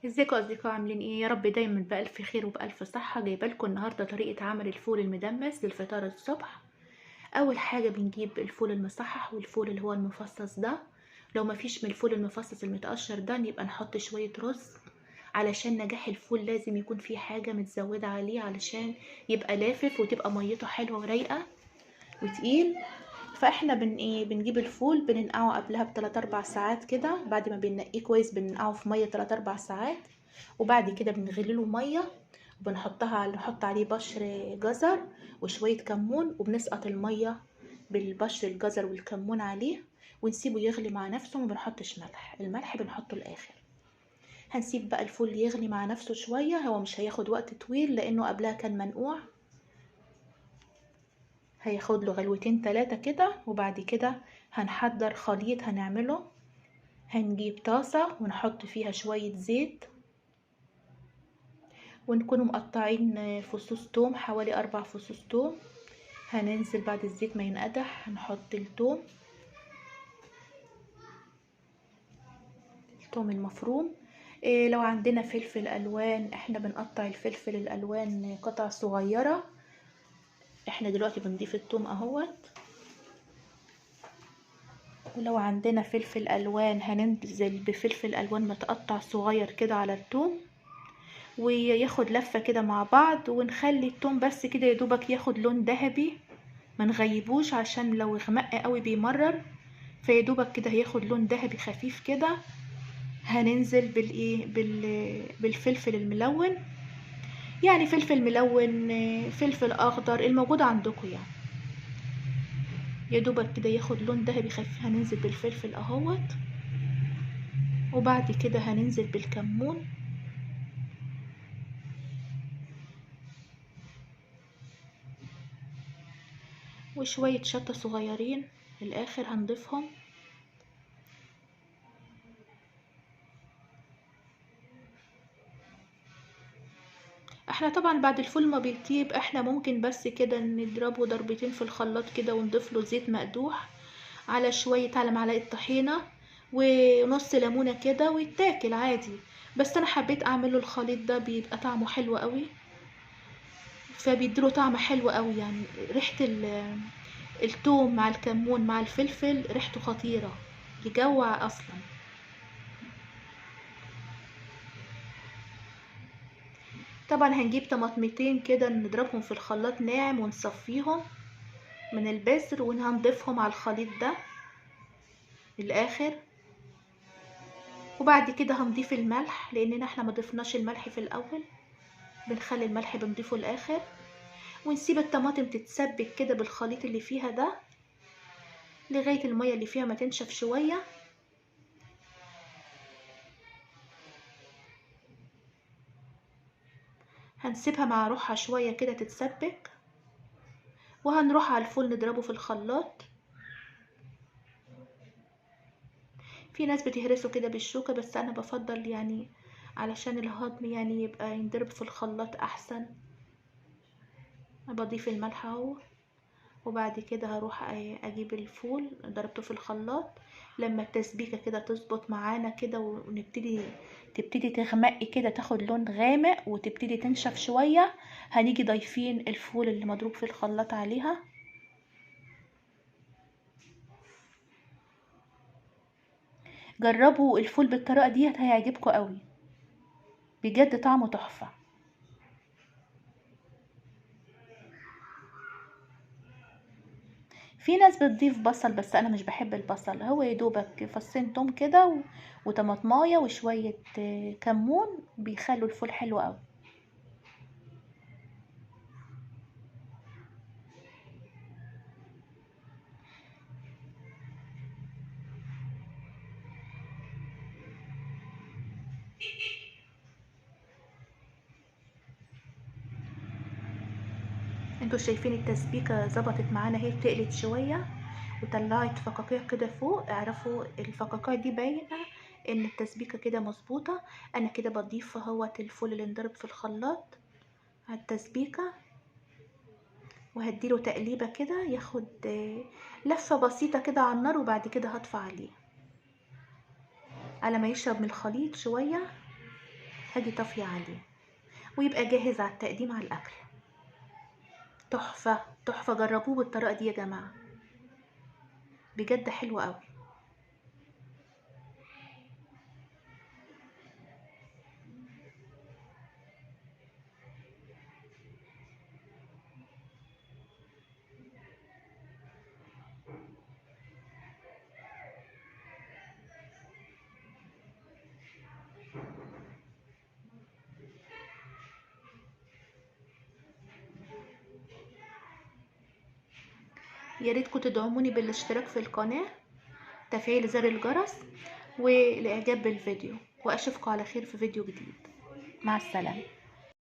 ازيكم يا اصدقاء؟ عاملين ايه؟ يا رب دايما بالف خير وبالف صحة. جايبه لكم النهارده طريقه عمل الفول المدمس للفطار الصبح. اول حاجة بنجيب الفول المصحح والفول اللي هو المفصص ده. لو مفيش من الفول المفصص المتقشر ده نبقى نحط شوية رز، علشان نجاح الفول لازم يكون فيه حاجة متزوده عليه علشان يبقى لافف وتبقى ميته حلوة ورايقه وتقيل. فاحنا بنجيب الفول بننقعه قبلها بتلات اربع ساعات كده، بعد ما بننقيه كويس بننقعه في مية 3 4 ساعات، وبعد كده بنغلي له مية وبنحطها نحط عليه بشر جزر وشوية كمون، وبنسقط المية بالبشر الجزر والكمون عليه ونسيبه يغلي مع نفسه. ما بنحطش ملح، الملح بنحطه الاخر. هنسيب بقى الفول يغلي مع نفسه شوية، هو مش هياخد وقت طويل لانه قبلها كان منقوع، هياخد له غلوتين 3 كده. وبعد كده هنحضر خليط هنعمله. هنجيب طاسة ونحط فيها شوية زيت، ونكون مقطعين فصوص توم حوالي 4 فصوص توم. هننزل بعد الزيت ما ينقدح هنحط التوم المفروم. لو عندنا فلفل الوان احنا بنقطع الفلفل الالوان قطع صغيرة. احنا دلوقتي بنضيف الثوم اهوت. ولو عندنا فلفل الوان هننزل بفلفل الوان متقطع صغير كده على الثوم، وياخد لفة كده مع بعض. ونخلي الثوم بس كده يدوبك ياخد لون ذهبي، ما نغيبوش عشان لو غمق قوي بيمرر، فيدوبك كده هياخد لون ذهبي خفيف كده. هننزل بالايه بالفلفل الملون، يعني فلفل ملون فلفل اخضر الموجود عندكم، يعني يا دوبك كده ياخد لون ذهبي خفيف. هننزل بالفلفل اهوت، وبعد كده هننزل بالكمون. وشوية شطة صغيرين للاخر هنضيفهم. احنا طبعا بعد الفول ما بيطيب احنا ممكن بس كده نضربه ضربتين في الخلاط كده، ونضيف له زيت مقدوح على شوية، على معلقة طحينة ونص ليمونة كده، ويتاكل عادي. بس انا حبيت اعمله الخليط ده، بيبقى طعمه حلو قوي، فبيديله طعم حلو قوي. يعني ريحة التوم مع الكمون مع الفلفل ريحته خطيرة، يجوع اصلا. طبعا هنجيب طماطمتين كده نضربهم في الخلاط ناعم ونصفيهم من البذر، وهنضيفهم على الخليط ده للاخر. وبعد كده هنضيف الملح، لاننا احنا ما ضفناش الملح في الاول، بنخلي الملح بنضيفه الاخر. ونسيب الطماطم تتسبك كده بالخليط اللي فيها ده لغاية المية اللي فيها ما تنشف شوية. هنسيبها مع روحها شوية كده تتسبك، وهنروح على الفول نضربه في الخلاط. في ناس بتهرسه كده بالشوكة، بس انا بفضل يعني علشان الهضم يعني يبقى ينضرب في الخلاط احسن. بضيف الملح اهو، وبعد كده هروح اجيب الفول ضربته في الخلاط. لما التسبيكه كده تظبط معانا كده ونبتدي تبتدي تغمق كده، تاخد لون غامق وتبتدي تنشف شوية، هنيجي ضايفين الفول اللي مضروب في الخلاط عليها. جربوا الفول بالطريقة دي هيعجبكم قوي بجد، طعمه تحفة. في ناس بتضيف بصل، بس انا مش بحب البصل، هو يدوبك فصين توم كده وطماطمايه وشوية كمون بيخلوا الفول حلو قوي. انتوا شايفين التسبيكه ظبطت معانا اهي، تقلت شوية وطلعت فقاقيع كده فوق. اعرفوا الفقاقيع دي باينة ان التسبيكه كده مظبوطة. انا كده بضيف اهوت الفول اللي انضرب في الخلاط على التسبيكه، وهديله تقليبه كده ياخد لفه بسيطة كده على النار، وبعد كده هطفي عليه على ما يشرب من الخليط شوية. هاجي طافية عليه، ويبقى جاهز على التقديم على الاكل. تحفة تحفة، جربوه بالطريقة دي يا جماعة، بجد حلو قوي. يا ريتكم تدعموني بالاشتراك في القناة، تفعيل زر الجرس، والاعجاب بالفيديو، واشوفكم على خير في فيديو جديد. مع السلامة.